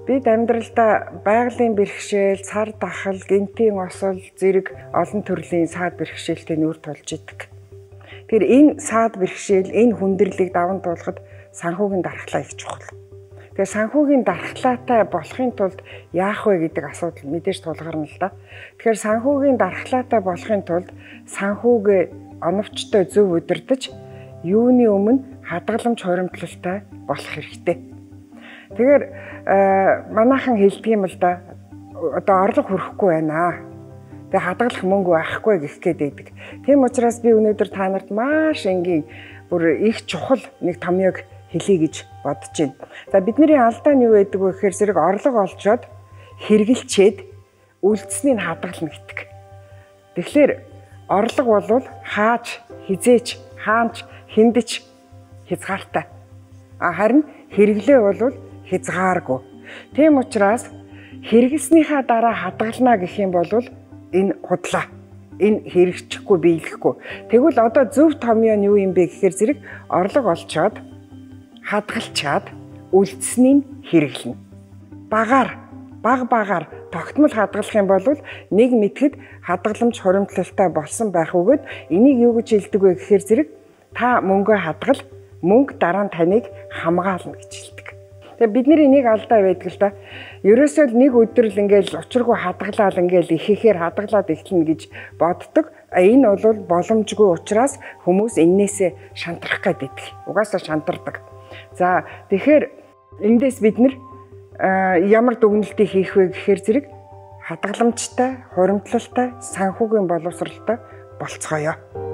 Бид амьдралдаа байгалийн бэрхшээл, цар тахал, гэнтийн осол зэрэг олон төрлийн саад бэрхшээлтэй нүүр тулж идэг. Тэгэхээр энэ саад бэрхшээл, энэ хүндрэлийг даван туулахад санхүүгийн дархлаа их чухал. Тэгэхээр санхүүгийн дархлаатай болохын тулд яах вэ гэдэг асуудал мэдээж тулгарна л да. Тэгэхээр санхүүгийн дархлаатай болохын тулд санхүүгээ оновчтой зөв удирдах юуны өмнө хадгаламж хуримтлалтай болох хэрэгтэй. Тэгэхээр манайхан хэлдэг юм л да. Одоо орлого хүрэхгүй байна. Тэгээ хадгалах мөнгө байхгүй гэх гээд байдаг. Тийм учраас би өнөөдөр та нарт маш энгийн бүр их чухал нэг томьёог хэлье гэж бодож байна. За, бидний алдаа нь юу байдаг вэ гэхээр зэрэг орлого олчоод хэрэгэлчээд үлдсэнийг хадгална гэдэг. Тэгэхээр орлого бол хааж, хизээч, хаанч, хиндэж хязгаартай. А харин хэрэглээ бол хязгааргүй. Тийм учраас хэрэглэснийхаа дараа хадгална гэх юм бол энэ худлаа. Энэ хэрэгжихгүй, биелэхгүй. Тэгвэл одоо зөв томьёо нь юу юм бэ гэхээр зэрэг орлого олчоод хадгалчаад үлдсэнийг хэрэглэнэ. Багаар, баг багаар тогтмол хадгалах юм бол нэг мэтгэд хадгаламж хуримтлалтай болсон байх өгөөд энийг юу гэж хэлдэг вэ гэхээр зэрэг та мөнгөө хадгал, мөнгө дараа нь таныг хамгаална гэж хэлдэг. Тэгээ бидний нэг алдаа байдаг л да. Ерөөсөө л нэг өдөр л ингээл учиргүй хадгалаад ингээл их ихээр хадгалаад эхэлнэ гэж боддог. Энэ бол боломжгүй учраас хүмүүс эннээсээ шантрах гээд байдаг. Угаасаа шантардаг. За, тэгэхээр эндээс бид нэр ямар дүгнэлтийг хийх вэ гэхээр зэрэг хадгаламжтай, хуримтлалтай, санхүүгийн боловсралтай болцгоё.